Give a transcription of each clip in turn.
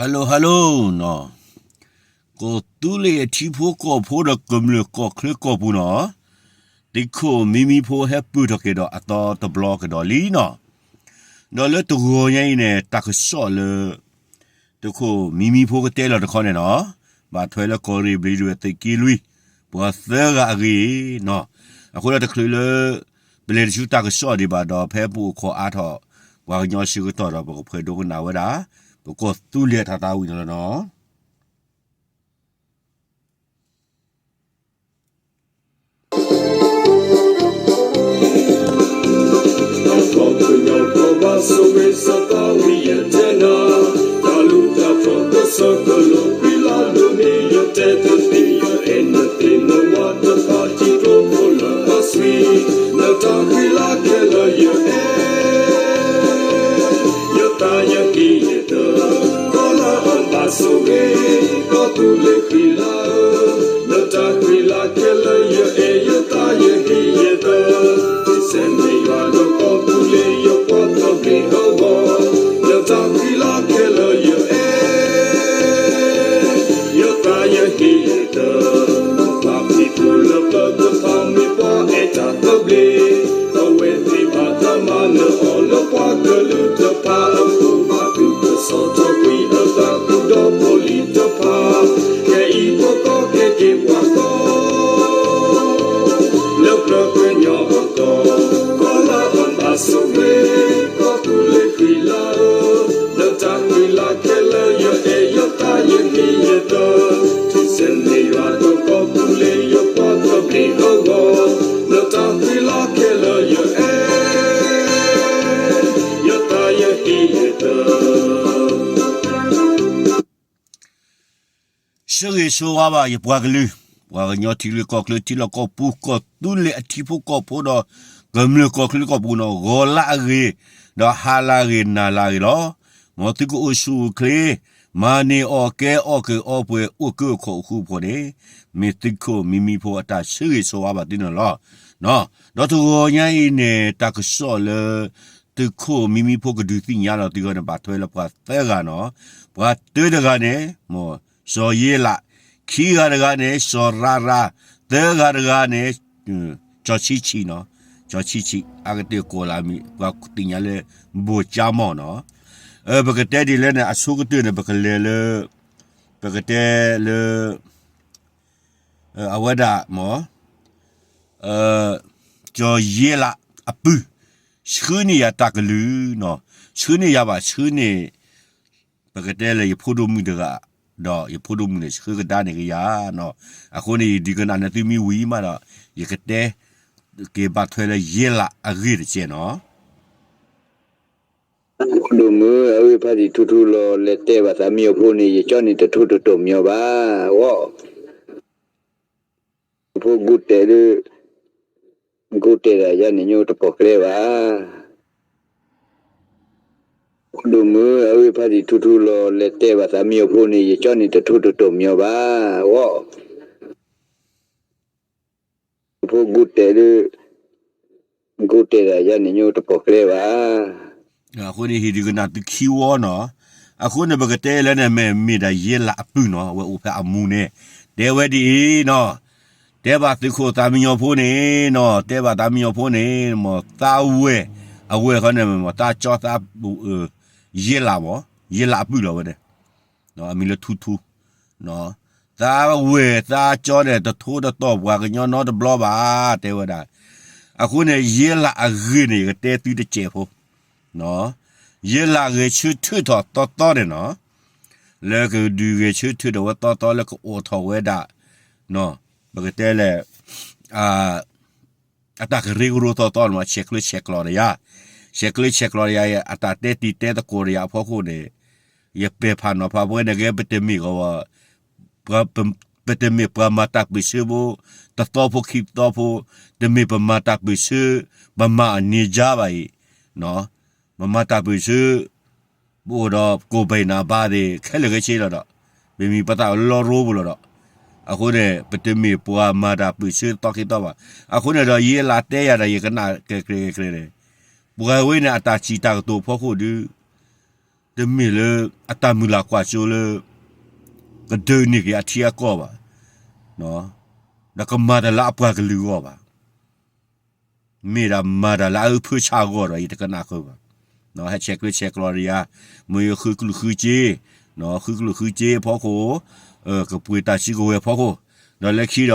Hello hello နီၤ, ကီၢ်သူလ့ၤအထံဖိကီၢ်ဖိဒီးကမျၢၢ်ကီၢ်ချၢကီၢ်ပူၤနီၤ, သုးခိၣ်မံမံဖိဟဲပၢၢ်ထီၣ်က့ၤဒီးအသီတဘျီကဒီးလံနီၤ, ဒီးလၢတဂီၤညါအံၤန့ၣ် တၢ်ကစီၣ်လၢ သုးခိၣ်မံမံဖိကတဲလီၤတခီန့ၣ်နီၤ, ဘၣ်ထွဲလၢကီၢ်ရ့ၣ်ဘျံးဒဝဲၢ်သုးက့လွံၢ် ပှၤသၢဂၤအဂ့ၢ်နီၤ, အဃိဒီးတချုးလၢ ပလဲၤတဆူတၢ်ကစီၣ်ဒံးဘၣ်ဒီး ဖဲပအိၣ်ခိးအါထီၣ် ပှၤကညီဆၢကတီၢ်ဒီး ပကဖှဲးဒိကနၣ်ဝဲဒၣ် ပကီၢ်သူလ့ၤအတၢ်သးဝံၣ်န့ၣ်လီၤနီၤ. ကီၢ်ပယီၤကီၢ်ဘၣ်ဆိၣ်ဂ့ၤစီၤသးဝံၣ်ယတဲနၤ, တၢ်လူၢ်တၢ်ပျီကစၢၢ်ကလိာ်ကွံာ်လၢဒိၣ်န့ၣ် ယတဲတသ့ ယအဲၣ်နသ့ၣ်နဝၤတဖၣ် ထံကျိဖိလၢအသွံၣ်, နတၢ်ဃံလၤခဲလၢာ်ယအဲၣ် ယသးယဟ့ၣ်ယတၢၢ်, ကီၢ်လၢအဘၣ်ဆိၣ်ဂ့ၤ, ကီၢ်သူလ့ၤဃံလၤဧၢ, နတၢ်ဃံလၤခဲလၢာ်ယအဲၣ် ယသးယဟ့ၣ်ယတၢၢ်, တံၤစဲးမ့ၢ်ယွၤဒီးကီၢ်သူလ့ၤ ယပှၤကီၢ်ဘ့ၣ်အဂီၢ်, နတၢ်ဃံလၤခဲလၢာ်ယအဲၣ် ယသးယဟ့ၣ်ယတၢၢ်, ပှၤဖံးသူလၢပျၢၤတဖၣ်မ့ၢ်ပှၤအဲၣ်တၢ်သဘျ့, အဝဲသ့ၣ်ဘၣ်တၢ်မၤနၢၤအီၤလၢပှၤကလုာ်တဖၣ်အဃိ, ဘၣ်သူၣ်ကစီၣ်ထီၣ်ကွံာ်အသးဃုာ်ဒီးဖိလံၤတဖၣ်, ခဲအံၤပကီၢ်ကဲက့ၤပှၤကီၢ် လၢပျၢၤကညီအကီၢ်, ကီၢ်လၢအဘၣ်ဆိၣ်ဂ့ၤ, ကီၢ်သူလ့ၤဃံလၤဧၢ, လၢတၢ်ဃံလၤခဲလၢာ်ယအဲၣ် ယသးယဟ့ၣ်ယတၢၢ်, ထံစဲးန့ၢ်ယွၤဒီးကီၢ်သူလ့ၤ ယပှၤကီၢ်ဘ့ၣ်အဂီၢ်, လၢတၢ်ဃံလၤခဲလၢာ်ယအဲၣ် ယသးယဟ့ၣ်ယတၢၢ် ဆၢဂ့ၤဆၢဝါဘၣ်ယပှၤကလုာ်, ပှၤကညီထံလၢကီၢ်ချၢထံလီၢ်ကီၢ်ပူၤ ကီၢ်သူလ့ၤအထံဖိကီၢ်ဖိဒီးကမျၢၢ်ကီၢ်ချၢကီၢ်ပူၤနီၤ, ဂီၤလၢအဂ့ၤနၤလၢအဂ့ၤလီၤ. မ်သုကအိၣ်ဆူၣ်အိၣ်ချ့, မၤန့ၢ်အီၣ်ကဲအီၣ်ကၢၤအီပှဲၤ အိၣ်ကၢၢ်ခိးအဃူအဖိးန့ၣ်, မ့ၢ်သုးခိၣ်မံမံဖိအတၢ်ဆၢဂ့ၤဆၢဝါဘၣ်သုန့ၣ်လီၤ. ဒီးတဂီၤညါအံၤန့ၣ် တၢ်ကစီၣ်လၢ သုးခိၣ်မံမံဖိကဒုးသ့ၣ်ညါလီၤသုဂီၢ်န့ၣ် ဘၣ်ထွဲလၢပှၤသၢဂၤနီၤ, ပှၤတၢတဂၤန့ၣ် မ်စီၤယ့လး, ခံဂၤတဂၤန့ၣ် စီၤရၤရၤ, သၢဂၤတဂၤန့ၣ် ကၠီဆံဆံးနီၤ, ကၠီဆံဆံး အါကတၢၢ်ကိးလၢအမံၤ ပှၤသ့ၣ်ညါလၢ ဘိၣ်ကၠါမီၢ်နီၤ. ပကတဲဒ်လဲၣ်န့ၣ် အဆိကတၢၢ်န့ၣ် ပကလဲၤလၢ ပကတဲလၢ အဝဲဒၣ်မ့ၢ် ကၠီၤယ့လးအပုၢ်, ဆှၢန့ၢ်ယၤတၢ်ကလုၢ်နီၤ, ဆှၢန့ၢ်ယၤဘၣ်ဆှၢန့ၢ်, ပကတဲလၢယဖိဒိၣ်မုၣ်တဂၤ, ဒီးယဖိဒိၣ်မုၣ်န့ၣ် ဆှၢကဒါန့ၢ်က့ၤယၤနီၤ. အဃိန့ၣ် ယဒုးကနၣ်န့ၢ်သုမ့ၢ်ဝံၤမးဒီး ယကတဲက့ၤဘၣ်ထွဲလၢယ့လးအဂ့ၢ်တကဲနီၤ. ဖိဒိၣ်မုၣ် အဝဲဖါတံၢ်ထူထူလီၤ လဲၤတဲဘၣ်သးမံအီၤဖိန့ၣ် ယကၠီန့ၣ်တထူတတိာ်မံအီၤဘၣ်, ဂီၢ် ဖိဂုာ်တဲာ်ဒုး, ဂုာ်တဲာ်ဒၣ်ယၤန့ၣ်ညိတပိာ်ကျဲဘၣ်. ဖိဒိၣ်မုၣ် အဝဲဖါတံၢ်ထူထူလီၤ လဲၤတဲဘၣ်သးမံအီၤဖိန့ၣ် ယကၠီန့ၣ်တထူတတိာ်မံအီၤဘၣ်, ဂီၢ် ဖိဂုာ်တဲာ်ဒုး, ဂုာ်တဲာ်ဒၣ်ယၤန့ၣ်ညိတပိာ်ကျဲဘၣ်. အဃိန့ၣ် ဟ့ၣ်ဒုးကနၣ်သုခံဝီနီၤ. အဃိန့ၣ် ပကတဲလၢန့ၣ် မ့ၢ်မ့ၢ်ဒၣ်ယ့လးအပုၢ်နီၤ, အဝဲအိၣ်ဖဲအမူးန့ၣ်, တဲဝဲဒ်အံၤနီၤ, တဲဘၣ်သုးခိၣ်သးမံညီဖိန့ၣ်နီၤ, တဲဘၣ်သးမံညီဖိန့ၣ် မ့ၢ်သးဝဲၢ်, အဝဲၢ်ဃီန့ၣ် မ့ၢ်သးကၠီသး ယ့လးမ့ၢ်, ယ့လးအပုၢ်လီၤဝဲန့ၣ်, အမံၤလၢထူထူ, သးဝဲၢ်သးကၠီန့ၣ် တထူတတိာ်ပှၤကညီနီတဘျီဘၣ်, တဲဝဲဒၣ်. အဃိန့ၣ် ယ့လးအဂ့ၢ်န့ၣ် ယကတဲသုတစဲးဖိ, ယ့လးဂဲၤဆၢထၢၣ်ထီၣ်သီသီန့ၣ်နီၤ, လၢကဒုးဂဲၤဆၢထၢၣ်ထီၣ်ဝဲသီသီလၢကအိးထီၣ်ဝဲဒၣ်, ပကတဲလဲၣ် အတၢ်ကရၢကရိသီသီန့ၣ် ဆဲးကျၢဆဲးကျိးဒီးယၤ, ဆဲးကျၢဆဲးကျိးဒီးယၤ အတၢ်တဲတံၤတဲသကိးဒီးယၤအဖီခိၣ်န့ၣ်, ယပဲာ်ဖးနီၤဖးဖဲန့ၣ်ကဲ ပတမ့ၢ်ကီး, ပတမ့ၢ်ပှၤမၤတၢ်ပၢၢ်ဆၢဖိ, တသီဖိခံသီဖိ, တမ့ၢ်ပမၤတၢ်ပၢၢ်ဆၢ, ပမၤအန့ၢ်ယါဘၣ်အံၤ, ပမၤတၢ်ပၢၢ်ဆၢ ပအိၣ်ဒီးကိၣ်ဘဲၣ်နၤဘါသ့ၣ် ခဲလၢာ်ခဲဆ့လီၤဒီး, ပမ့ၢ်ပသးလီရိပူၤလီၤဒီး, အဃိန့ၣ် ပတမ့ၢ်ပှၤမၤတၢ်ပၢၢ်ဆၢသီခံသီဘၣ်. အဃိန့ၣ်ဒီး ယ့လးတဲယၤဒီး ယကနၣ်ကဲကျဲၤကျဲၤန့ၣ်, ပှၤဝဲန့ၣ်အတၢ်စံးတၢ်ကတိၤဖီခိၣ်ဒုး, တမ့ၢ်လၢအတၢ်မုၢ်လၢ်ကွၢ်စိလၢ ကဒုးန့ၢ်က့ၤအထံအကီၢ်ဘၣ်, ဒီးကမၤတၢ်လၢအပှၤကလုာ်အဂီၢ်ဘၣ်. မ့ၢ်ဒၣ်မၤတၢ်လၢအအုၣ်ဖၢဆးအဂီၢ်ဒီး ယတကနၣ်ဃုာ်ဘၣ်. ဟဲဆဲးကျၢဆဲးကျိးတယၤ, မ့ၢ်ယဃုကျိၣ်ဃုစ့, ဃုကျိၣ်ဃုစ့အဖီခိၣ်, ကပှ့ၤတၢ်စုကဝဲၤအဖီခိၣ်, ဒီးလၢခံဒီး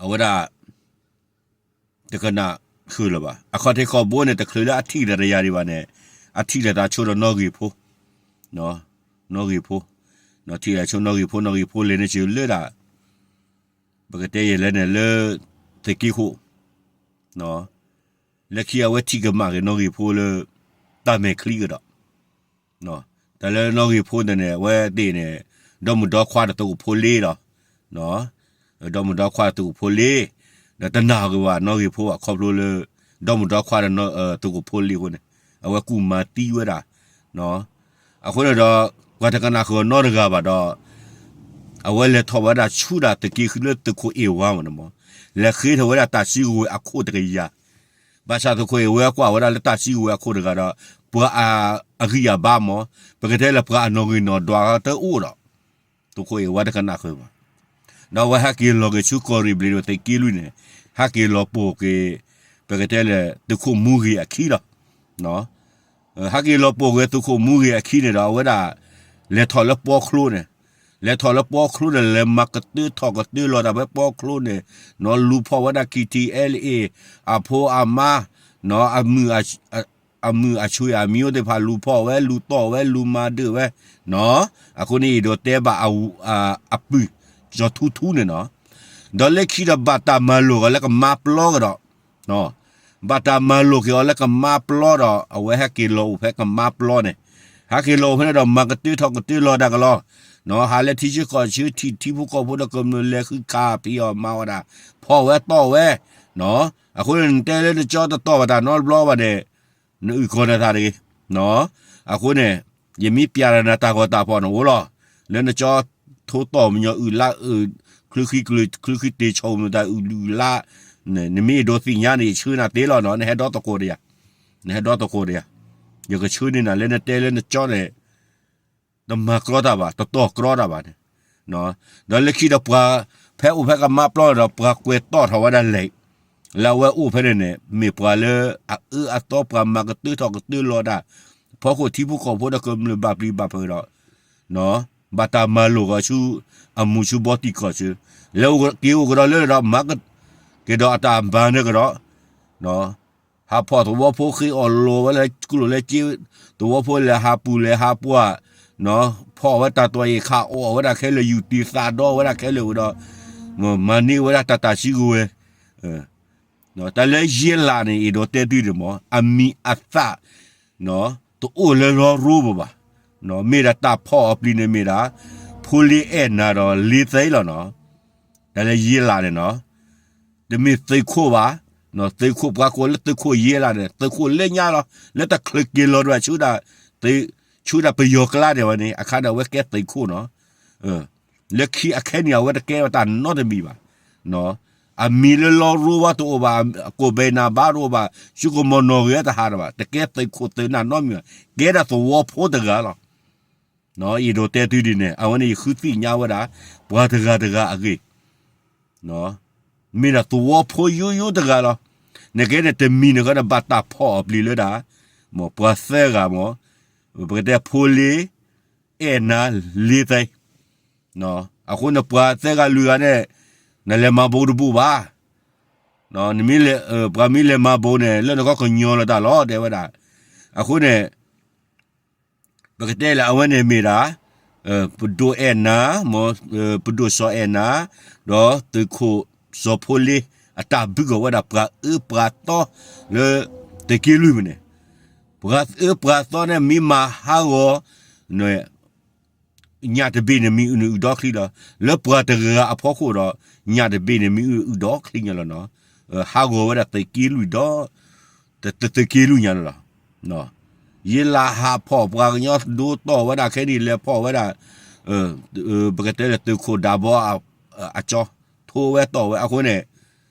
အဝဲဒၣ် တကနၣ်ဃုာ်လၢၤဘၣ်. အခီၣ်ထံးခီၣ်ဘိန့ၣ် တချုးလၢအထံၣ်တၢ်တယၤဒံးဘၣ်န့ၣ်, အထံၣ်လၢတၢ်ဆိဒီးနီၣ်ဂံၢ်ဖိ, နီၣ်ဂံၢ်ဖိ, ထံၣ်လၢဆိနီၣ်ဂံၢ်ဖိ, နီၣ်ဂံၢ်ဖိလဲၤန့ၢ်စၢၤလၢဒၣ် ပကတဲယဲၢ်လဲၣ်န့ၣ်လၢ သုးက့ခိၣ်, လၢခံအဝဲထံၣ်ကမၣ်က့ၤနီၣ်ဂံၢ်ဖိလၢ တၢ်မဲာ်ချံကဒီး, တၢ်လၢနီၣ်ဂံၢ်ဖိန့ၣ်န့ၣ် အဝဲသ့ၣ်န့ၣ် ဒီမုၢ်ဒီခွါဒီးသုးခိၣ်ဖိလ့ဒီး, ဒီမုၢ်ဒီခွါဒီးသုးခိၣ်ဖိလ့, ဒီးတနာ်က့ၤဘၣ်နီၣ်ဂံၢ်ဖိဘၣ်ခီဖျိလၢ ဒီမုၢ်ဒီခွါဒီးသုးခိၣ်ဖိလ့အဃိန့ၣ် အဝဲကူၣ်မၤသံဝဲဒၣ်, အဃိန့ၣ်ဒီး ပှၤတကနၣ်ဃုာ်နီတဂၤဘၣ်ဒီး အဝဲလဲၤထီၣ်ဝဲဒၣ်ဆူဒၣ်သုးက့ဃုလၢသုးခိၣ်အ့ၣ်ဝါမ့ၢ်န့ၣ်မ့ၢ်, လဲၤဃ့ထီၣ်ဝဲဒၣ်တၢ်စုကဝဲၤအခိၣ်တကယၤ, ဘၣ်ဆၣ်သုးခိၣ်အ့ၣ်ဝါကွၢ်ဝဲဒၣ်လၢတၢ်စုကဝဲၤအခိၣ်တဂၤဒီး ပှၤအဂံၢ်အဘါမ့ၢ်, ပကတဲလၢပှၤအနီၣ်ဂံၢ်နီၣ်ဒွးတအိၣ်ဒီး သုးခိၣ်အ့ၣ်ဝါတကနၣ်ဃုာ်ဘၣ်. ဒီးအဝဲဟဲက့ၤလီၤက့ၤဆူကီၢ်ရ့ၣ်ဘျ့ၣ်ဒီးသုးက့လွံၢ်န့ၣ်, ဟဲက့ၤလီၤပိာ်က့ၤ ပကတဲလၢသုးခိၣ်မူဂ့ၤအခံလီၤ. ဟဲက့ၤလီၤပိာ်က့ၤသုးခိၣ်မူဂ့ၤအခံန့ၣ်ဒီး အဝဲဒၣ် လဲၤထီၣ်လၢပီချိန့ၣ်, လဲၤထီၣ်လၢပီချိန့ၣ် လဲၤမၤကတၢထီၣ်ကတၢလီၤတၢ်ဖဲပီချိန့ၣ်, လူၤဖီၣ်ဝဲဒၣ် ခံထံအဲလ်အ့ၣ် အဖိအမါ, အမုၢ်အဆွေအမျိုးသ့ၣ်တဖၣ် လူၤဖီၣ်ဝဲ လူၤတီၢ်ဝဲ လူၤမၤဒၢၣ်ဝဲ, အဃိန့ၣ် အ့ၣ်ဒိးတဲဘၣ် အပုၢ် ကၠီၤထူထူန့ၣ်နီၤ, ဒီးလၢခံဒီးဘၣ်တၢ်မၤလိာ်က့ၤအီၤလၢကမါပျီကဒီး, ဘၣ်တၢ်မၤလိာ်က့ၤအီၤလၢကမါပျီဒီး အဝဲဟဲက့ၤလီၤအိၣ်ဖဲကမါပျီန့ၣ်, ဟဲက့ၤလီၤအိၣ်ဖဲန့ၣ်ဒီး မၤကတၢထီၣ်ကတၢလီၤတၢ်ကလီၤ, ဟးလၢထံဆၢကီၢ်ဆၢ ထံၣ်ထံဖိကီၢ်ဖိဒီးကမျၢၢ် လဲၤဃုခးဖံးအီၣ်မၤအီၣ်တၢ် ဖီၣ်ဝဲတီၢ်ဝဲ, အဃိန့ၣ် နတဲလၢနကၠီတတီၢ်ဘၣ်တၢ်နီတဘျီဘၣ်န့ၣ် နအုၣ်ကီၤနသးတဂ့ၤ. အဃိန့ၣ် ယမ့ၢ်ပျဲနၤတၢ်ဂီၤတၢ်ဖီၣ်န့ၣ်အိၣ်လီၤ. လၢနကၠီထိတီၢ်မညီအုၣ်လါအုၣ် ချုးဃံကျၢၤ ချုးဃံတ့ၢ်ဆီၣ်မတၤအုၣ်လုၣ်လါ, နမ့ၢ်အဲၣ်ဒိးသ့ၣ်ညါန့ၣ် ယဆှၢနၤသ့လီၤနီၤ, နဟဲဒီသကိးတယၤ, နဟဲဒီသကိးတယၤ, ယကဆှၢန့ၢ်နၤလၢနတဲလၢနကၠီန့ၣ် တမၤကြီတၢ်ဘၣ် တတီၢ်ကြီတၢ်ဘၣ်န့ၣ်, ဒီးလၢခံဒီးပှၤ ဖဲအိၣ်ဖဲကမါပျီဒီး ပှၤကွဲးတီၣ်ထီၣ်ဝဲဒၣ်လဲၣ်, လၢအဝဲအိၣ်ဖဲန့ၣ်န့ၣ် မ့ၢ်ပှၤလၢအအၢအသီ ပှၤမၤကတၢထီၣ်ကတၢလီၤတၢ် ဖီခိၣ်ထံဖိကီၢ်ဖိဒီးကမျၢၢ်ဘၣ်ပျံၤဘၣ်ဖုးဒီး ဘၣ်တၢ်မၤလိာ်က့ၤဆူ အမူးဆူဘီတံၢ်ကီၢ်ဆူ လဲၤက့ၤအိၣ်ကဒီးလၢဒီး မၤက့ၤဒီးအတၢ်မၤနၢၤကဒီး ဟးဖီၣ်သဝီဖိ ဃ့အီၣ်လီၤဝဲလၢကျိၣ်လၢစ့ သဝီဖိလဲၤဟးပူၤလဲၤဟးပှၢ်, ဖီၣ်ဝဲတၢ်တီၢ်အ့ၣ်ခး အီၣ်ဝဲဒၣ်ခဲလၢာ် ယူၢ်တံၢ်သးဒီဝဲဒၣ်ခဲလၢာ်ဝံၤဒီး မၤန့ၢ်ဝဲဒၣ်တၢ်တၢ်စုကဝဲၤ, တၢ်လၢယ့လးန့ၣ် အဲၣ်ဒိးတဲသုန့ၣ်မ့ၢ် အမံၤအသၣ် တအိၣ်လၢလီရိဘၣ်ဘၣ်. မ့ၢ်ဒၣ်တၢ်ဖီၣ်အီၤပျံၤန့ၣ်မ့ၢ်ဒၣ် ဖိလ့အဲၣ်နၤဒီးလ့သ့လီၤနီၤ. တၢ်လၢယ့လးန့ၣ်နီၤ တမ့ၢ်သုးခိၣ်ဘၣ်, သုးခိၣ်ပှၤကိးလၢသုးခိၣ်ယ့လးန့ၣ် သုးခိၣ်လၢညါလီၤ. လၢတချုးက့ၤလီၤဒွးဆူဒၣ် ဆူဒၣ်ပယီၤကျါန့ၣ်ဝဲန့ၣ် အခါန့ၣ် အဝဲကဲသုးခိၣ်နီၤ. လၢခံအခဲန့ၣ် အဝဲတကဲဝဲတၢ်နီတမံၤဘၣ်. အမံၤလၢလီရိဝဲတအိၣ်ဘၣ်, ကိးဘဲနၢ်ဘါတအိၣ်ဘၣ်, စုကမီၤနီၣ်ဂံၢ်တဟးတဘၣ်, တကဲသုးခိၣ်သုးနၢ်နီတမံၤဘၣ်, ကဲဒၣ်သဝီဖိတဂၤလီၤ. ယအဲၣ်ဒိးတဲသုဒ်န့ၣ် အဝဲန့ၣ် ယဃုသ့ၣ်ညါဝဲဒၣ် ပှၤတဂၤတဂၤအဂ့ၢ် မ့ၢ်ဒၣ်သဝီဖိယိယိတဂၤလီၤ. နကဲန့ၣ်တမံၤန့ၣ်ဃီန့ၣ် ဘၣ်တၢ်ဖီၣ်အီၤပျံၤလၢဒၣ် ပှၤသၢဂၤမ့ၢ် ပကတဲဖိလ့ အဲၣ်နၤ လ့သ့, အဃိန့ၣ် ပှၤသၢဂၤလွံၢ်ဂၤန့ၣ် နလဲၤမၤဘိတဘူၣ်ဘၣ်. နမ့ၢ်လဲၤ ပှၤမ့ၢ်လဲၤမၤဘိန့ၣ် လၢနကီၢ်ကညီလီၤတၢ်လီၤ တဲဝဲဒၣ်. အဃိန့ၣ် ပကတဲလၢအဝဲန့ၣ်မ့ၢ်ဒၣ် ပဒိၣ်အဲၣ်နၤ ပဒိၣ်စီၤအဲၣ်နၤ ဒီးသုးခိၣ်စီၤဖိလ့ အတၢ်ဘုၣ်ကီၤဝဲဒၣ်ပှၤအၢပှၤသီလၢ သုးက့လွံၢ်မ့ၢ်န့ၣ်, ပှၤအၢပှၤသီန့ၣ်မ့ၢ်မၤဟးဂီၤ ညၣ်တဘ့ၣ်န့ၣ်မ့ၢ်အုၣ်န့ၣ်အုၣ်ဒီချံလီၤ. လၢပှၤတဂၤအဖီခိၣ်ဒီး ညၣ်တဘ့ၣ်န့ၣ်မ့ၢ်အုၣ်အုၣ်ဒီချံညါလီၤနီၤ. ဟးဂီၤဝဲဒၣ်သုးက့လွံၢ်ဒီ တသုးက့လွံၢ်ညါလီၤ. ယ့လးဟးဖီၣ်ပှၤကညီဒိတီၢ်ဝဲဒၣ်ခဲနံၣ် လဲၤဖီၣ်ဝဲဒၣ် ပကတဲလၢသုးခိၣ်ဒးဘီ အကၠီ ထိဝဲတီၢ်ဝဲအဃိန့ၣ်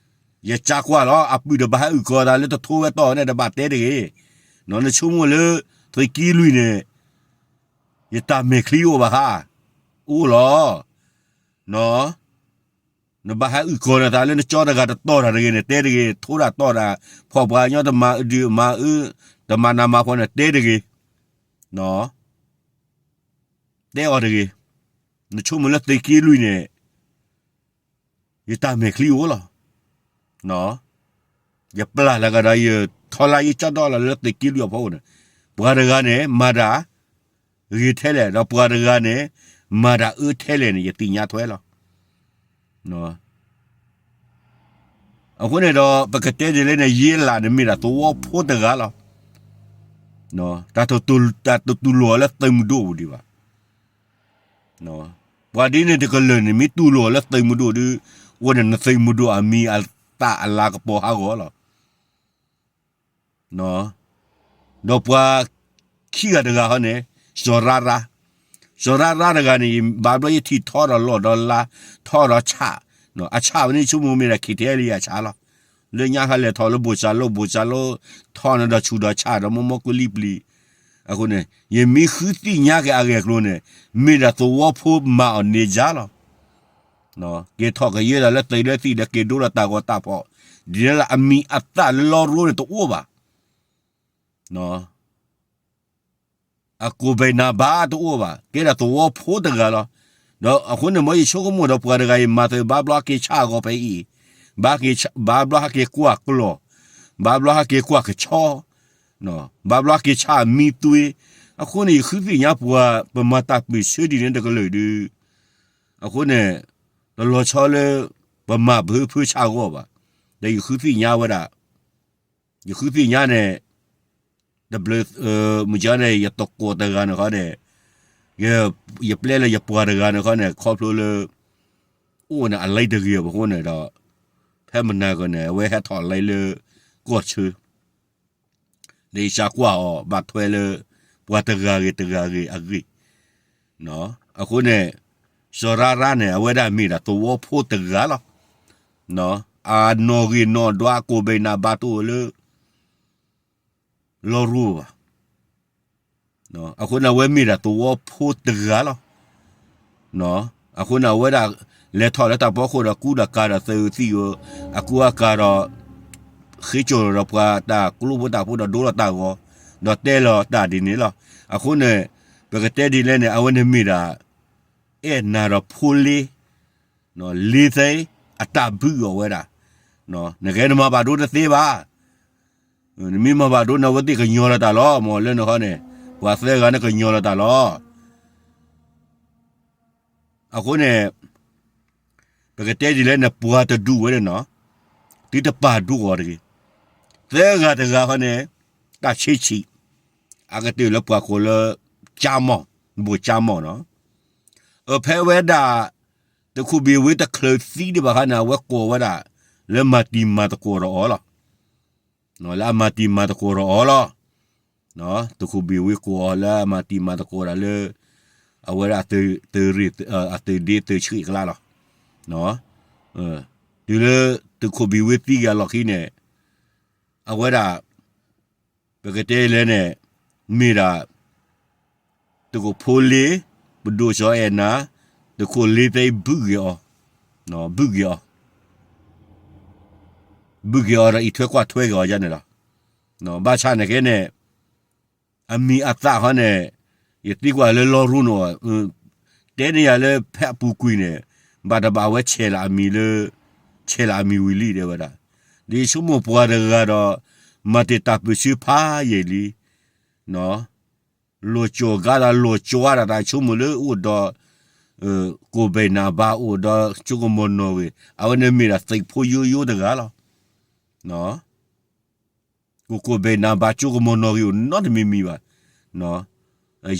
ယကကွၢ်လီၤ အပုၢ်တဘၣ်ဟဲအုၣ်ကီၤသးလၢတထိဝဲတီၢ်ဝဲန့ၣ် တဘၣ်တဲတဂ့ၤ. နဆိကမိၣ်လၢ သုးက့လွံၢ်န့ၣ် ယတၢ်မဲာ်ချံအိၣ်ဘၣ်ဧါ, အိၣ်လီၤ. နဘၣ်ဟဲအုၣ်ကီၤနသးလၢနကၠီတဂၤတတီၢ်တၢ်တဂ့ၤန့ၣ် တဲတဂ့ၤ, ထိးတၢ်တီၢ်တၢ်, ဖီၣ်ပှၤကညီတမၤဒုးမၤအု, တမၤနးမၤဖှီၣ်န့ၣ် တဲတဂ့ၤ, တဲအီၤတဂ့ၤ. နဆိကမိၣ်လၢသုးက့လွံၢ်န့ၣ် ယတၢ်မဲာ်ချံအိၣ်လီၤ. ယပျၢ်လၢကဒီး ယထီလၢယကၠီဒီလီၤလၢသုးက့လွံၢ်အဖီခိၣ်န့ၣ်, ပှၤတဂၤန့ၣ် မၤတၢ်ဂ့ၤထဲလဲၣ်, ဒီးပှၤတဂၤန့ၣ် မၤတၢ်အၢထဲလဲၣ်န့ၣ် ယသ့ၣ်ညါထွဲလီၤ. အဃိန့ၣ်ဒီး ပကတဲဒ်လဲၣ်န့ၣ် ယ့လးန့ၣ်မ့ၢ်ဒၣ်သဝီဖိတဂၤလီၤ. တၢ်တတူၢ်လိာ်အီၤလၢသုးမုၢ်ဒိၣ်ပူၤဒံးဘၣ်. ပှၤဒ်န့ၣ်တကလုာ်န့ၣ် မ့ၢ်တူၢ်လိာ်အီၤလၢသုးမုၢ်ဒိၣ်ဒီး အိၣ်န့ၣ်နသုးမုၢ်ဒိၣ်အမံၤအသၣ်အလၤကပီၤဟးဂီၤလီၤ. ဒီးပှၤခံဂၤတဂၤဃီန့ၣ် စီၤရါရါ, စီၤရါရါတဂၤန့ၣ် ဘၣ်ဘျီယထံၣ်ထီဒီးလီၢ်ဒီးလါ, ထီဒီးဆၣ်, အဆၣ်ဝဲန့ၣ်ဆိကမိၣ်မ့ၢ်ဒၣ် ခ့ထဲလံအဆၣ်လီၤ. လၢညါခါလဲၤထီၣ်လၢဘိၣ်စၢ်လိၣ်, ဘိၣ်စၢ်လိၣ်ထီၣ်န့ၣ်ဒီးဆူၣ်ဒီးဆၣ်ဒီးမိၢ်မိၢ်ကလံၤပျံၤ. အဃိန့ၣ် ယမ့ၢ်ဃုသ့ၣ်ညါက့ၤအဂ့ၢ်အကျိၤန့ၣ် မ့ၢ်ဒၣ်သဝီဖိမၤအီၤန့ၢ်ယါလီၤ. က့ၤထီၣ်ကယဲၢ်ဒီးလၢသုးလၢသံၣ်ဒီးက့ၤဒိလီၤတၢ်ဂီၤတၢ်ဖီၣ်, ဒ်န့ၣ်လၢအမံၤအသၣ်လၢလီရိန့ၣ်တအိၣ်ဘၣ်. အကိၣ်ဘဲၣ်နၤဘါတအိၣ်ဘၣ်, ကဲဒၣ်သဝီဖိတဂၤလီၤ. ဒီးအဃိန့ၣ် မ်ယဆိကမိၣ်ဒီးပှၤတဂၤအံၤ မၤသးဘၣ်ဘျီဟဲက့ၤဆါအဂီၤဖဲအံၤ, ဘၣ်ဘျီဟဲက့ၤကွၢ်ကျီၢ်, ဘၣ်ဘျီဟဲက့ၤကွၢ်ကဆီ, ဘၣ်ဘျီဟဲက့ၤဆါအမံသွ့. အဃိန့ၣ် ယဃုသ့ၣ်ညါပှၤ ပမၤတၢ်ပၢၢ်ဆၢဒ်န့ၣ်တကလုာ်ဒီး အဃိန့ၣ် တလီၤဆီလၢ ပမၤဘၢဖၢဆါအဂီၢ်ဘၣ်. ဒီးယဃုသ့ၣ်ညါဝဲဒၣ် ယဃုသ့ၣ်ညါန့ၣ် တဘျီ မုၢ်ကီန့ၣ် ယတကိးတဂၤန့ၣ်ဃီန့ၣ်, ယပျဲလၢယပှၤတဂၤန့ၣ်ဃီန့ၣ် ခီဖျိလၢ အိၣ်န့ၣ်အလံတဂ့ၤအဃိန့ၣ်ဒီး ဖဲမနၤကီၢ်န့ၣ် အဝဲဟဲထီၣ်လံလၢကီၢ်ဆၢ ဒီးယစးကွၢ်အီၤ ဘၣ်ထွဲလၢ ပှၤတဂၤဂ့ၤတဂၤဂ့ၤအဂ့ၢ်. အဃိန့ၣ် စီၤရါရါန့ၣ် အဝဲဒၣ်မ့ၢ်ဒၣ်သဝီဖိတဂၤလီၤ. အနီၣ်ဂံၢ်နီၣ်ဒွး အကိၣ်ဘဲၣ်နၤဘါတအိၣ်လၢ လီရိဘၣ်. အဃိန့ၣ် အဝဲမ့ၢ်ဒၣ်သဝီဖိတဂၤလီၤ. အဃိန့ၣ် အဝဲဒၣ်လဲၤထီၣ်လၢတၢ်ဖီခိၣ်ဒီး ကူဒီးကၤဒီးသုးသံၣ်ဧိၤ, အကူအကၤဒီး ဃ့ကၠီၣ်ဒီးပှၤတၢ်ကျိဖိတၢ်ဖိဒီးဒိလီၤတၢ်ဂီၤ, ဒီးတဲလီၤတၢ်ဒ်န့ၣ်လီၤ. အဃိန့ၣ် ပကတဲဒ်လဲၣ်န့ၣ် အဝဲန့ၣ်မ့ၢ်ဒၣ် အဲၣ်နၤဒီးဖိလ့ လ့သ့ အတၢ်ဘုၣ်အီၤဝဲဒၣ်. နကဲနမၤဘၣ်ဒိတသ့ဘၣ်. နမ့ၢ်မၤဘၣ်ဒိန့ၣ် အဝဲသ့ၣ်ကညီၤလီၤတၢ်လီၤ. မ်လၢနဃီန့ၣ် ပှၤသၢဂၤန့ၣ်ကညီၤလီၤတၢ်လီၤ. အဃိန့ၣ် ပကတဲဒ်လဲၣ်န့ၣ် ပှၤတဒူၣ်ဝဲန့ၣ်နီၤ, သုတပာ်ဒိၣ်အီၤတဂ့ၤ. သၢဂၤတဂၤဃီန့ၣ် တၢ်ဆံးဆံး, အကတၢၢ်လၢပှၤကိးလၢ ကၠါမီၢ်, ဘိၣ်ကၠါမီၢ်နီၤ. အဖဲဝဲဒၣ် သုးခိၣ်ဘံၣ်ဝ့တချုးသံဒံးဘၣ်ခါန့ၣ် အဝဲကိးဝဲဒၣ် လၢမၤတံၤမၤသကိးဒီးအီၤလီၤ. လၢအမၤတံၤမၤသကိးဒီးအီၤလီၤ. သုးခိၣ်ဘံၣ်ဝ့ကိးအီၤလၢအမၤတံၤမၤသကိးဒၣ်လၢ အဝဲဒၣ် အသုးဒ့သုးဆံးအကျါလီၤ. တုၤလၢ သုးခိၣ်ဘံၣ်ဝ့သံက့ၤအလီၢ်ခံန့ၣ် အဝဲဒၣ် ပကတဲလဲၣ်န့ၣ် မ့ၢ်ဒၣ် သုးခိၣ်ဖိလ့, ပဒိၣ်စီၤအဲၣ်နၤ, သုးခိၣ်လ့သ့ဘုၣ်က့ၤအီၤ, ဘုၣ်က့ၤအီၤ, ဘုၣ်က့ၤအီၤဒီးအံးထွဲကွၢ်ထွဲက့ၤအီၤယါန့ၣ်လီၤ. ဘၣ်ဆၣ်န့ၣ်ကဲန့ၣ် အမံၤအသၣ်ဃီန့ၣ် ယသံကွၢ်လၢလီရိန့ၣ်, တဲန့ၢ်ယၤလၢဖဲအပူၤကွံာ်န့ၣ် ဘၣ်တဘၣ်အဝဲဆဲးလီၤအမံၤလၢ ဆဲးလီၤအမံၤဝံၤလံတဲဝဲဒၣ်. ဒ်ယဆိကမိၣ်ပှၤတဂၤဒီး မၤတ့ၢ်တၢ်ပၢၢ်ဆၢဖးယံာ်လံ လီၤကၠီၤကါဒီးလီၤကၠီၤဒၣ်တၢ်ဆိကမိၣ်လၢအိၣ်ဒီး ကိၣ်ဘဲၣ်နးဘါအိၣ်ဒီးကၠိကမီၤနီၣ်ဂံၢ်, အဝဲန့ၣ်မ့ၢ်ဒၣ်သုးဖိယိယိတဂၤလီၤ. ကိၣ်ကိၣ်ဘဲၣ်နးဘါကၠိကမီၤနီၣ်ဂံၢ်အိၣ်နီတမံၤမံၤဘၣ်.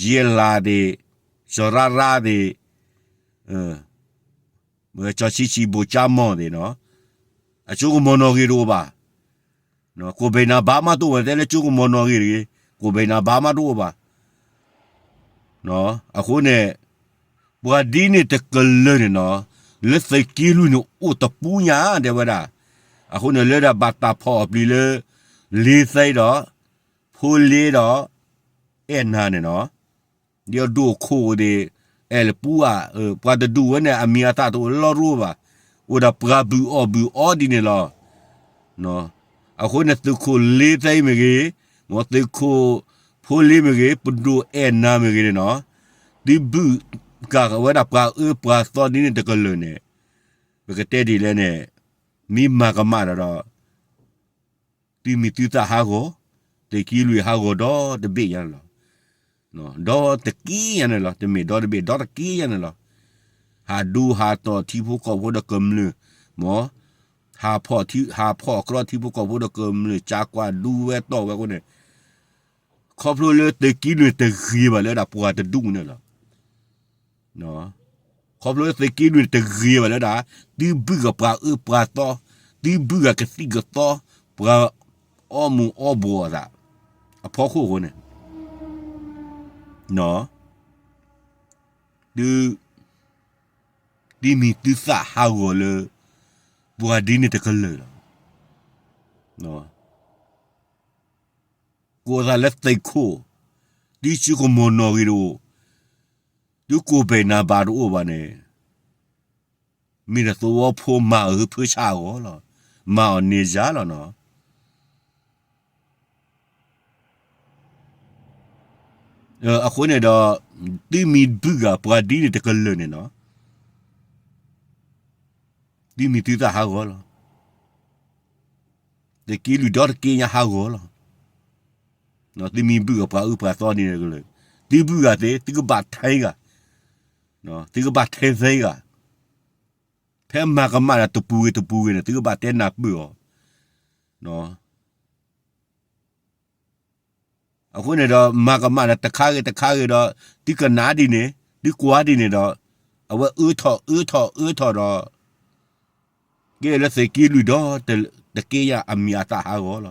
ယဲလးသ့ၣ်, စီၤရါရါသ့ၣ်, စီၤဆံးဆံးဘိၣ်ကၠါမီၢ်သ့ၣ်နီၤ, အကၠိကမီၤနီၣ်ဂံၢ်တအိၣ်ဘၣ်. ကိၣ်ဘဲၣ်နးဘါမးတအိၣ်ဘၣ်, တဲလၢကၠိကမီၤနီၣ်ဂံၢ်တဂ့ၤ, ကိၣ်ဘဲၣ်နးဘါမးတအိၣ်ဘၣ်. အဃိန့ၣ် ပှၤဒ်န့ၣ်တကလုာ်န့ၣ်နီၤ, လၢသုးက့လွံၢ်န့ၣ်အိၣ်တပူၤညါတဲဝဲဒၣ်. အဃိန့ၣ်လၢဒၣ်ဘၣ်တၢ်ဖီၣ်အီၤပျံၤလၢ လ့သဲဒီး ဖိလ့ဒီး အဲၣ်နၤန့ၣ်နီၤ, ဒ်အဒိၣ်ခိၣ်ဒၣ်, အဲၣ်လၢပူဧါ, ပှၤတဒူၣ်ဝဲန့ၣ် အမံၤအသၣ်တအိၣ်လီၤရိဘၣ်, အိၣ်ဒၣ်ပှၤဘုၣ်အီၣ်ဘုၣ်အီဒ်န့ၣ်လီၤ. အဃိန့ၣ်သုးခိၣ်လ့သဲမ့ၢ်ဂ့ၤ, မ်သုးခိၣ်ဖိလ့မ့ၢ်ဂ့ၤ, ပဒိၣ်အဲၣ်နၤမ့ၢ်ဂ့ၤန့ၣ်နီၤ, သုဘုၣ်ကၤဝဲဒၣ်ပှၤအၢပှၤသီဒ်န့ၣ်တကလုာ်န့ၣ်, ပကတဲဒ်လဲၣ်န့ၣ်, မ့ၢ်မၤကမၣ်တၢ်ဒီး သုမံၤသုသၣ်ဟးဂီၤ, သုးက့လွံၢ်ဟးဂီၤဒီတဘ့ၣ်ညါန့ၣ်လီၤ. ဒီတက့ၢ်ညါန့ၣ်လီၤ, တမ့ၢ်ဒီတဘ့ၣ်, ဒီတက့ၢ်ညါန့ၣ်လီၤ. ဟးဒူဟးတီၢ်ထံဖိကီၢ်ဖိဒီးကမျၢၢ်, မ်, ဟးဖီၣ်ထံ, ဟးဖီၣ်အကြီထံဖိကီၢ်ဖိဒီးကမျၢၢ် ကးကွၢ်ဒူဝဲတီၢ်ဝဲအဃိန့ၣ်, ခီဖျိလၢသုးက့လွံၢ်တဂ့ၤဘၣ်လၢဒၣ်ပှၤတဒူၣ်န့ၣ်လီၤ. ခီဖျိလၢသုးက့လွံၢ်တဂ့ၤဘၣ်လၢဒၣ်, သုဘုၣ်ကၤပှၤအၢပှၤသီ, သုဘုၣ်ကၤကသံၣ်ကသီ, ပှၤအီမူၤအီဘှီးအသး, အဖီခိၣ်အဃိန့ၣ်, သု, သုမံၤသုသၣ်ဟးဂီၤလၢ ပှၤဒ်န့ၣ်တကလုာ်လီၤ. ကိးသးလၢသုးခိၣ်, သုဆိကမိၣ်နီၣ်ဂံၢ်တအိၣ်, သုကိးပဲာ်နၤဘၣ်တအိၣ်ဘၣ်န့ၣ်, မ့ၢ်ဒၣ်သဝီဖိမၤအီၤဟုဖၢဆးအဂီၢ်လီၤ. မၤအီၤန့ၢ်ယၤလီၤနီၤ. အဃိန့ၣ်ဒီး, သုမံၤဘုၣ်ဂၤပှၤဒ်န့ၣ်တကလုာ်န့ၣ်နီၤ, သုမံၤသုသၣ်ဟးဂီၤလီၤ. သုးက့လွံၢ်ဒီတက့ၢ်ညါဟးဂီၤလီၤ. သုမံၤဘုၣ်ဂၤပှၤအၢပှၤသီန့ၣ်တကလုာ်, သုဘုၣ်ဂၤသ့, သုကဘၣ်ထဲဂၤ, သုကဘၣ်ထဲသဲဂၤ, ဖဲမၤကမၣ်ဒီးတပူၤဂ့ၤတပူၤဂ့ၤန့ၣ် သုကဘၣ်တဲနၢ်ပၢၢ်အီၤ. အဃိန့ၣ်ဒီး မၤကမၣ်ဒီးတခါဂ့ၤတခါဂ့ၤဒီး, သုကနၣ်ဒ်န့ၣ်, သုကွၢ်ဒ်န့ၣ်ဒီး, အဝဲအၢထီၣ်အၢထီၣ်အၢထီၣ်ဒီး, ကဲလၢသုးက့လွံၢ်ဒီ, တက့ၢ်ညါအမံၤအသၣ်ဟးဂီၤလီၤ.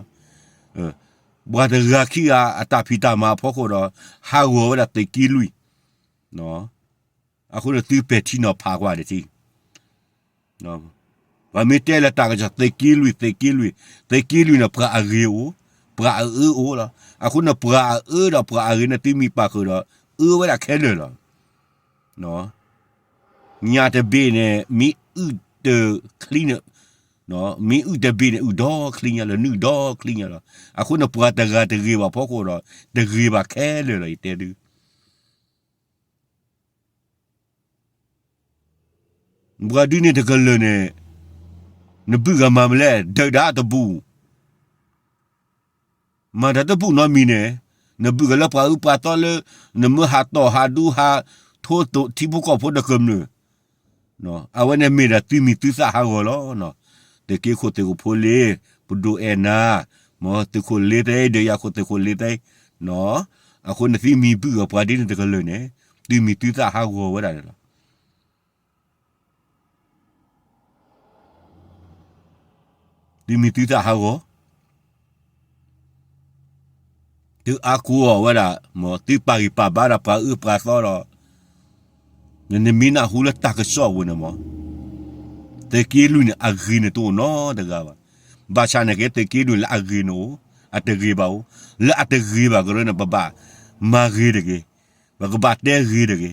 ပှၤတဂၤခံဂၤအတၢ်ဖံးတၢ်မၤအဖီခိၣ်ဒီး, ဟးဂီၤဝဲဒၣ်သုးက့လွံၢ်. အဃိန့ၣ်သုပဲာ်ထံနီၤဖးကွၢ်တထံၣ် ပှၤမ့ၢ်တဲလၢတၢ်ကစီၣ်သုးက့လွံၢ်, သုးက့လွံၢ်, သုးက့လွံၢ်န့ၣ် ပှၤအဂ့ၤအိၣ်, ပှၤအအၢအိၣ်လီၤ. အဃိန့ၣ်ပှၤအအၢဒီးပှၤအဂ့ၤန့ၣ် သုမ့ၢ်ပာ်ဃုာ်ဒီး, အၢဝဲဒၣ်ခဲလၢာ်လီၤ. ညၣ်တဘ့ၣ်န့ၣ် မ့ၢ်အုၣ်တချံန့ၣ်, မ့ၢ်အုၣ်တဘ့ၣ်န့ၣ် အုၣ်ဒီချံညါလီၤ, နုာ်ဒီချံညါလီၤ. အဃိန့ၣ်ပှၤတဂၤတဂ့ၤဘၣ်ဖီခိၣ်ဒီး, တဂ့ၤဘၣ်ခဲလၢာ်လီၤ ယတဲဒုး ပှၤဒ်န့ၣ်တကလုာ်န့ၣ်, နဘုၣ်ဂၤမၤမနုၤလဲၣ်, ဒုးဒၣ်တဘူၣ်, မၤတၢ်တဘူၣ်နီတမံၤန့ၣ်, နဘုၣ်ဂၤလၢပှၤအၢပှၤသီလၢ, နမ့ၢ်ဟးတီၢ်ဟးဒူဟးထိထံဖိကီၢ်ဖိဒီးကမျၢၢ်, အဝဲန့ၣ်မ့ၢ်ဒၣ်သုမံၤသုသးဟးဂီၤလီၤ. သုးက့ခိၣ်သုးခိၣ်ဖိလ့, ပဒိၣ်အဲၣ်နၤ, မ်သုးခိၣ်လ့သဲ, ဒီးယၤခိၣ်သုးခိၣ်လ့သဲ, အဃိန့ၣ်သုမံၤဘုၣ်ဂၤပှၤဒ်န့ၣ်တကလုာ်န့ၣ်, သုမံၤသုသးဟးဂီၤဝဲဒၣ်န့ၣ်လီၤ. သုမံၤသုသးဟးဂီၤ, သုအါကိးအီၤဝဲဒၣ်, မ်သုပာ်ဂံၢ်ပာ်ဘါဒီးပှၤအၢပှၤသီဒီး, နမ့ၢ်နၢ်ဟူလၢတၢ်ကစီၣ်ပူၤန့ၣ်မး, သုးက့လွံၢ်န့ၣ် အဂ့ၤန့ၣ်တအိၣ်နီတဂၤဘၣ်. ဘၣ်ဆၣ်န့ၣ်က့ သုးက့လွံၢ်လၢအဂ့ၤန့ၣ်အိၣ်, အတဂ့ၤဘၣ်အိၣ်, လၢအတဂ့ၤဘၣ်ကရၢန့ၣ် ပဘၣ်မၤဂ့ၤတဂ့ၤ, ပကဘၣ်တဲဂ့ၤတဂ့ၤ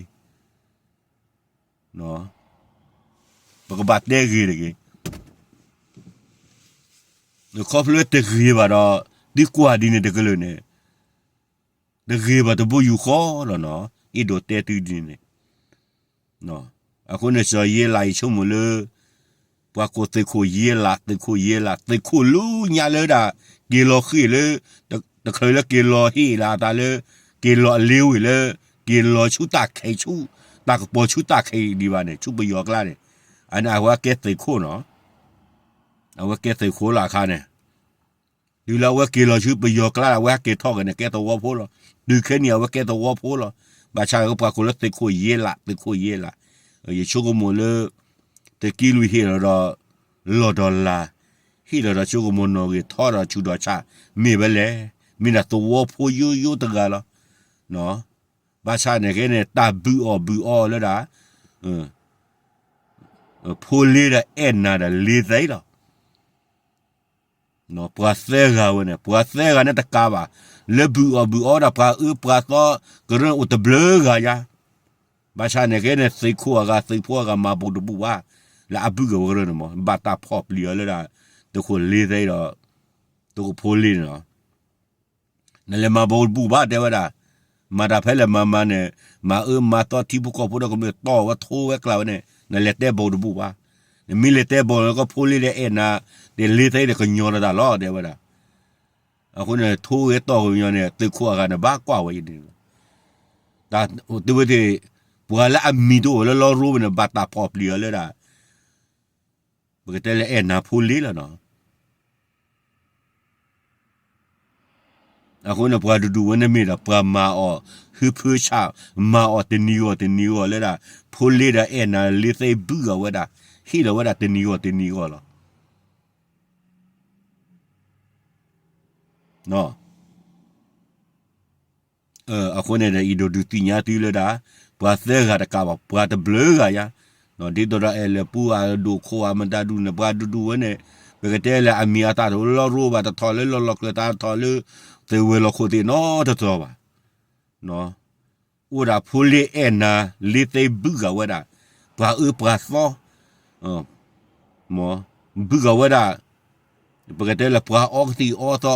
ပကဘၣ်တဲဂ့ၤတဂ့ၤ. ခီဖျိတဂ့ၤဘၣ်ဒီး, သုကွၢ်ဒ်န့ၣ်တကလုာ်န့ၣ်, တဂ့ၤဘၣ်တဘိယူၢ်ဃီလီၤနီၤ, အဲၣ်ဒိးတဲသုဒ်န့ၣ်. အဃိန့ၣ်စီၤယ့လးအံၤဆိကမိၣ်လၢ, ပှၤကိးသုးခိၣ်ယ့လး, သုးခိၣ်ယ့လး, သုးခိၣ်လူညါလၢဒၣ်, က့ၤလီၤဃ့ၢ်လၢ, တချုးလၢက့ၤလီၤဟ့ၣ်လီၤအသးလၢ, က့ၤလီၤအလ့ဝ့ၢ်လၢ, က့ၤလီၤဆူတၢ်ခဲဆူ, တၢ်ကပီၤဆူတၢ်ခဲအံၤဒံးဘၣ်န့ၣ် ဆူပယီၤကျါန့ၣ်, အန့ၣ်အဝဲကဲသုးခိၣ်နီၤ, အဝဲကဲသုးခိၣ်လီၤအခါန့ၣ် တုၤလၢအဝဲက့ၤလီၤဆူပယီၤကျါ အဝဲဟဲက့ၤထီၣ်က့ၤန့ၣ် ကဲသဝီဖိလီၤ. တုၤခဲအံၤ အဝဲကဲသဝီဖိလီၤ. ဘၣ်ဆၣ်ကပှၤကိးလၢသုးခိၣ်ယ့လး, သုးခိၣ်ယ့လး, ယဆိကမိၣ်လၢ, သုးက့လွံၢ်ဟ့ၣ်လီၤဒီး, လီၢ်ဒီးလၤ, ဟ့ၣ်လီၤဒီးဆိကမိၣ်နီၣ်ဂံၢ်ထီၣ်ဒီးဆူၣ်ဒီးဆး, မ့ၢ်ဝဲလဲၣ်, မ့ၢ်ဒၣ်သဝီဖိယိယိတဂၤလီၤ. ဘၣ်ဆၣ်န့ၣ်က့န့ၣ် တၢ်ဘုၣ်အီၣ်ဘုၣ်အီလၢဒၣ် ဖိလ့ဒီးအဲၣ်နၤဒီးလ့သဲလီၤ. ပှၤသၢဂၤဝဲန့ၣ်, ပှၤသၢဂၤန့ၣ်တကးဘၣ်, လၢဘုၣ်အီၣ်ဘုၣ်အီဒၣ်ပှၤအၢပှၤသီကရၢန့ၣ်အိၣ်တဘျုးဂၤညါ, ဘၣ်ဆၣ်န့ၣ်ကဲန့ၣ် သုးခိၣ်အဂၤသုးဖိအဂၤမၤဘၣ်တဘူၣ်ဘၣ်, လၢအဘုၣ်ကဝဲကရၢန့ၣ်မ့ၢ် ဘၣ်တၢ်ဖီၣ်ပျံၤအီၤလၢဒၣ် သုးခိၣ်လ့သဲဒီး သုးခိၣ်ဖိလ့န့ၣ်လီၤ. နလဲၤမၤဘၣ်တဘူၣ်ဘၣ်တဲဝဲဒၣ်, မၤတၢ်ဖဲလဲၣ်မၤမၤန့ၣ်, မၤအၢမၤသီထံဖိကီၢ်ဖိဒီးကမျၢၢ်တီၢ်ဝဲထိဝဲကျါဝဲန့ၣ် နလဲၤတဲဘၣ်တဘူၣ်ဘၣ်, နမ့ၢ်လဲၤတဲဘၣ်န့ၣ်ကီၢ်ဖိလ့ဒီးအဲၣ်နၤ, ဒီးလ့သဲဒီးကညီတၢ်လီၤတဲဝဲဒၣ်. အဃိန့ၣ် ထိဂဲၤတီၢ်ဂဲၤကညီန့ၣ် သုးခိၣ်အဂၤန့ၣ် ဘၣ်ကွၢ်ဝဲအံၤန့ၣ်လီၤ. တၢ်သုဝဲသ့ၣ် ပှၤလၢအမံၤတအိၣ်လၢလီရိမ့ၢ်န့ၣ် ဘၣ်တၢ်ဖီၣ်ပျံၤအီၤလၢဒၣ် ပကတဲလၢအဲၣ်နၤဖိလ့လီၤနီၤ. အဃိန့ၣ် ပှၤတဒူၣ်ဝဲန့ၣ်မ့ၢ်ဒီး ပှၤမၤအီၤ ဟုဖၢဆၣ် မၤအီၤတနံၤဂီၢ်တနံၤဂီၢ်လၢဒၣ် ဖိလ့ဒီးအဲၣ်နၤလ့သဲဘုၣ်အီၤဝဲဒၣ် ဟ့ၣ်လီၤဝဲဒၣ်တနံၤဂီၢ်တနံၤဂီၢ်လီၤ. အဃိန့ၣ်ဒီး အံၤဒိးဒုးသ့ၣ်ညါသုလၢဒၣ် ပှၤသၢဂၤတကးဘၣ် ပှၤတဘျုးဂၤညါ, ဒ်သိးဒီးအဲၣ်လၢပူအဒိၣ်ခိၣ်အမတၤဒူၣ်န့ၣ် ပှၤဒူၣ်ဒူၣ်ဝဲန့ၣ် ပကတဲလၢအမံၤအသၣ်တအိၣ်လၢလီရိဘၣ် တထီၣ်လၢလီၢ်လီၤကျဲၤသး တထီၣ်လၢ သုးဝဲၤလီၢ်ခိၣ်သ့ၣ်နီတတီၤဘၣ်. အိၣ်ဒၣ်ဖိလ့အဲၣ်နၤ လ့သဲဘုၣ်ဂၤဝဲဒၣ် ပှၤအၢပှၤသီ ဘုၣ်ဂၤဝဲဒၣ် ပကတဲလၢပှၤအီကသံၣ်အီသီ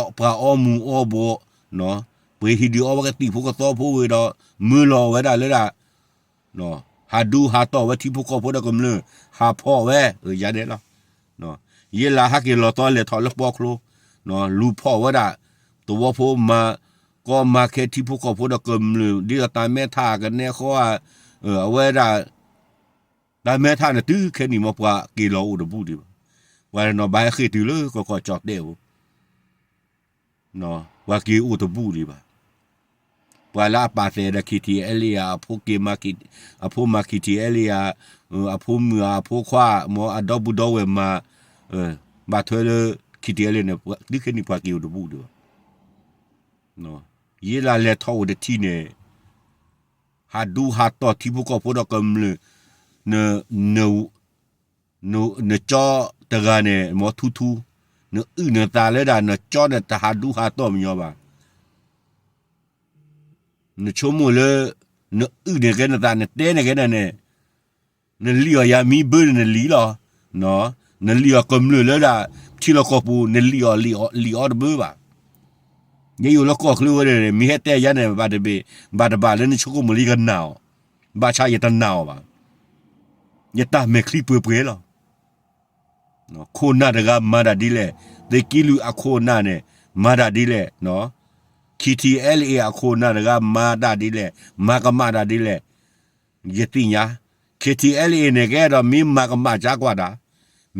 ပှၤအီမူၤအီဘှီး, ပှ့ၤဟံၣ်ဒုးအီဝဲကသံၣ်ဖိကသီဖိဝံၤဒီး မၢလီၤဝဲဒၣ်လၢဒၣ် ဟးဒူဟးတီၢ်ဝဲထံဖိကီၢ်ဖိဒီးကမျၢၢ် ဟးဖီၣ်ဝဲ ယၤဒဲးလီၤ. ယဲလၢဟဲက့ၤလီၤသီလဲၤထီၣ်လၢပီချိ လူၤဖီၣ်ဝဲဒၣ် သဝီဖိမၤ ကီမၤခဲထံဖိကီၢ်ဖိဒီးကမျၢၢ် ဒ်သိးတၢ်မဲထးကနဲဃီဧါ အဝဲဒၣ် တၢ်မဲထးန့ၣ်တုၤခဲနံၣ်မ့ၢ်ပှၤက့ၤလီၤအိၣ်တဘူၣ်ဒံးဘၣ်. ပှၤနီၤဘၣ်ဟဲဃ့ၢ်တုၤလၢကီၢ်ကီၢ်ကၠီၣ်တဲၣ်အပူၤ ပှၤက့ၤအိၣ်တဘူၣ်ဒံးဘၣ်. ပှၤလၢအပာ်သဲးဒီး KTLA အဖိက့ၤမၤ အဖိမၤ KTLA အဖိမုၣ်အဖိခွါ မ်အဒီပုၢ်ဒီဝဲၢ်မၤ ဘၣ်ထွဲလၢ KTLA န့ၣ် တုၤခဲနံၣ်ပှၤက့ၤအိၣ်တဘူၣ်ဒံးဘၣ်. ယဲလၢလဲၤထီၣ်အိၣ်တထံၣ်န့ၣ် ဟးဒူဟးတီၢ်ထံဖိကီၢ်ဖိဒီးကမျၢၢ် နကၠီတဂၤန့ၣ် မ်ထူထူ နအုၣ်နသးလၢဒၣ် နကၠီန့ၣ်တဟးဒူဟးတီၢ်မညီဘၣ်. နဆိကမိၣ်လၢ နအုၣ်န့ၣ်ကဲနသး နတဲန့ၣ်ကဲနၤန့ၣ် နလံၣ်အီၤယၤမံဘၢန့ၣ်နလံၣ်လီၤ. နလံၣ်အီၤကမျၢၢ်လၢဒၣ် ထံလီၢ်ကီၢ်ပူၤ နလံၣ်အီၤလံၣ်အီၤတဘၢဘၣ်. ယဲယအိၣ်လၢကီၢ်ချၢဝဲန့ၣ် မ့ၢ်ဟဲတဲယၤန့ၣ် ဘၣ်တဘ့ၣ် ဘၣ်တဘၣ်လၢနဆိကမိၣ်လၢယကနာ်အီၤ, ဘၣ်ဆၣ်ယတနာ်အီၤဘၣ်. ယတၢ်မဲာ်ချံပှဲၤပှဲၤလီၤ. ခိၣ်နၢ်တဂၤမၤတၢ်ဒ်လဲၣ်, သုးက့လွံၢ်အခိၣ်နၢ်န့ၣ် မၤတၢ်ဒ်လဲၣ်, KTLA အခိၣ်နၢ်တဂၤမၤတၢ်ဒ်လဲၣ်, မၤကမၣ်တၢ်ဒ်လဲၣ်, ယသ့ၣ်ညါ, KTLA န့ၣ်ကဲဒီးမ့ၢ်မၤကမၣ်ကကွၢ်တၢ်,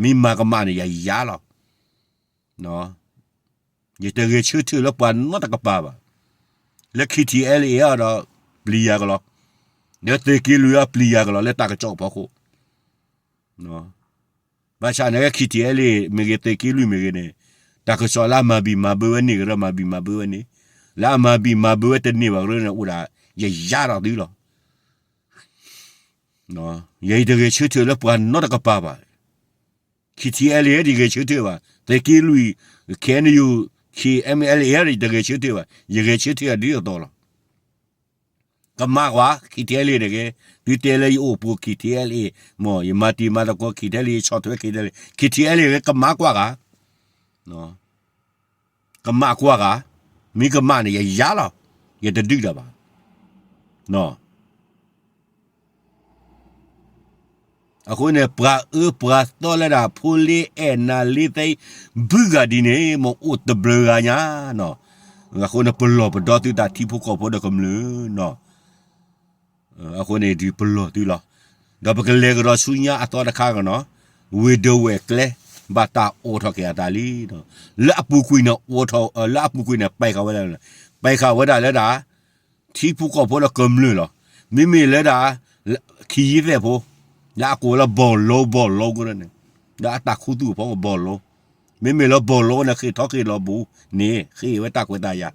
မ့ၢ်မၤကမၣ်န့ၣ်ယၤယၤလီၤ. ယတဂဲၤဆၢထၢၣ်လၢပှၤနီတကပၤဘၣ်. လၢ KTLA အီၤဒီး ပျံၤယၤကလီၤ, လၢသုးက့လွံၢ်အီၤပျံၤယၤကလီၤ လၢတၢ်ကစီၣ်အဖီခိၣ် ဘၣ်ဆၣ်န့ၣ် KTLA မ့ၢ်ဂ့ၤ သုးက့လွံၢ်မ့ၢ်ဂ့ၤန့ၣ် တၢ်ကစီၣ်လၢအမၤဘံၣ်မၤဘၢဝဲန့ၣ်ကရၢ မၤဘံၣ်မၤဘၢဝဲန့ၣ်, လၢအမၤဘံၣ်မၤဘၢဝဲတန့ၢ်ဘၣ်ကရၢန့ၣ် အိၣ်ဒၣ်ယၤယၤဒီးသုလီၤ. ယတဂဲၤဆၢထၢၣ်လၢပှၤနီတကပၤဘၣ်. KTLA တဂဲၤဆၢထၢၣ်ဘၣ်, သုးက့လွံၢ်, KNU, KNLA တဂဲၤဆၢထၢၣ်ဘၣ်, ယဂဲၤဆၢထၢၣ်ဒ်သိးသိးလီၤ. ကမၣ်ကွၢ် KTLA န့ၣ်ဂ့ၤ, သုတဲလၢယအိၣ်ပိာ် KTLA, မ်ယမၤတံၤမၤသကိး KTLA, ယဆီၣ်ထွဲ KTLA, KTLA ဂ့ၤ ကမၣ်ကွၢ်ဂၤ, ကမၣ်ကွၢ်ဂၤ, မ့ၢ်ကမၣ်န့ၣ် ယယၤလီၤ, ယတဒုးတၢ်ဘၣ်. အဃိန့ၣ် ပှၤအၢပှၤသီလၢဒၣ် ဖိလ့အဲၣ်နၤလ့သဲ ဘုဂၤဒ်န့ၣ် မ့ၢ်အိၣ်တဘျုးဂၤညါနီၤ. အဃိန့ၣ် ပလီၢ်ပဒီသုတၢ်ထံဖိကီၢ်ဖိဒီးကမျၢၢ်နီၤ. အဃိန့ၣ် ဒုးပလီၢ်သုလီၤ. ဒီးပကလဲၤကဒီးဆူညါအသီတခါကနီၤ, ဝ့ၢ်ဒဝဲၢ်ကျဲ ဘၣ်တၢ်အိးထီၣ်က့ၤအသးလံ. လၢအပူၤကွံာ်န့ၣ် အိးထီၣ်, လၢအပူၤကွံာ်န့ၣ် ပဲာ်ဃာ်ဝဲဒၣ်, ပဲာ်ဃာ်ဝဲဒၣ်လၢဒၣ် ထံဖိကီၢ်ဖိဒီးကမျၢၢ်လီၤ. မ့မ့ၢ်လၢဒၣ် ခံယံၤသဲၣ်ဖိ, လၢအကိးလၢ ဘီၣ်လိဘီၣ်လိကရၢန့ၣ်, လၢအတၢ်ခူသူၣ်အဖီခိၣ်ဘီၣ်လိ, မ့မ့ၢ်လၢဘီၣ်လိန့ၣ် ဃ့ၢ်ထီၣ်ဃ့ၢ်လီၤဘူးန့ၣ် ဃ့ၢ်ဝဲတၢ်ခွဲးတၢ်ယာ်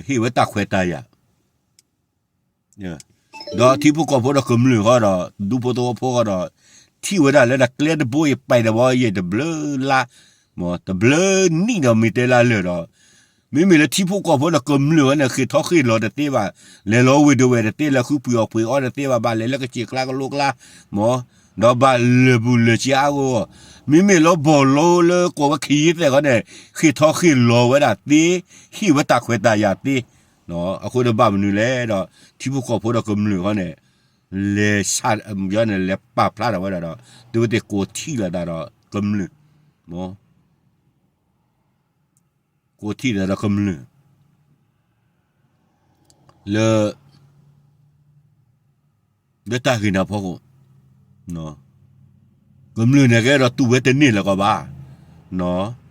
ဟ့ၣ်ဝဲတၢ်ခွဲးတၢ်ယာ် ဒီးထံဖိကီၢ်ဖိဒီးကမျၢၢ်ဃီဒီး ဒူဖိသဝီဖိဃီဒီး ထံၣ်ဝဲဒၣ်လၢတၢ်ကျဲတဘိအံၤ ပာ်တဘီယဲၢ်တဘျုးလါ, တဘျုးနံၣ်ဒီးမ့ၢ်တဲလၢလၢာ်ဒီး မ့မ့ၢ်လၢထံဖိကီၢ်ဖိဒီးကမျၢၢ်ဝဲန့ၣ် ဃ့ၢ်ထီၣ်ဃ့ၢ်လီၤတသ့ဘၣ်, လဲၤလီၤဝ့ၢ်ဒိၣ်ဝဲတသ့, လဲၤဃုပှ့ၤအီၣ်ပှ့ၤအီတသ့ဘၣ်, ဘၣ်လဲၤလၢကစၢၢ်ကျါကလိကျါ, မ့ၢ်, ဒီးဘၣ်လၢာ်ဘူၣ်လၢာ်စ့အါဂီၢ်, မ့မ့ၢ်လၢဘီၣ်လိလၢကိးဝဲခံယသဲၣ်ဃီန့ၣ် ဃ့ၢ်ထီၣ်ဃ့ၢ်လီၤဝဲဒၣ်သ့, ဟ့ၣ်ဝဲတၢ်ခွဲးတၢ်ယာ်သ့, အဃိဒီးဘၣ်မနုၤလဲၣ်ဒီး ထံဖိကီၢ်ဖိဒီးကမျၢၢ်ဃီန့ၣ် လဲၤဆၣ်, ယန့ၣ်လဲၤပာ်ဖျါထီၣ်ဝဲဒၣ်ဒီး သုဝဲသ့ၣ်ကိးထံၣ်လိာ်သးဒီးကမျၢၢ်, မ့ၢ် ကိးထံၣ်လိာ်သးဒီးကမျၢၢ် လၢ လၢတၢ်ဂ့ၢ်န့ၣ်အဖီခိၣ်, ကမျၢၢ်န့ၣ်ကဲဒီးတူၢ်ဝဲတန့ၢ်လၢၤကီးဘၣ်, နီၢ်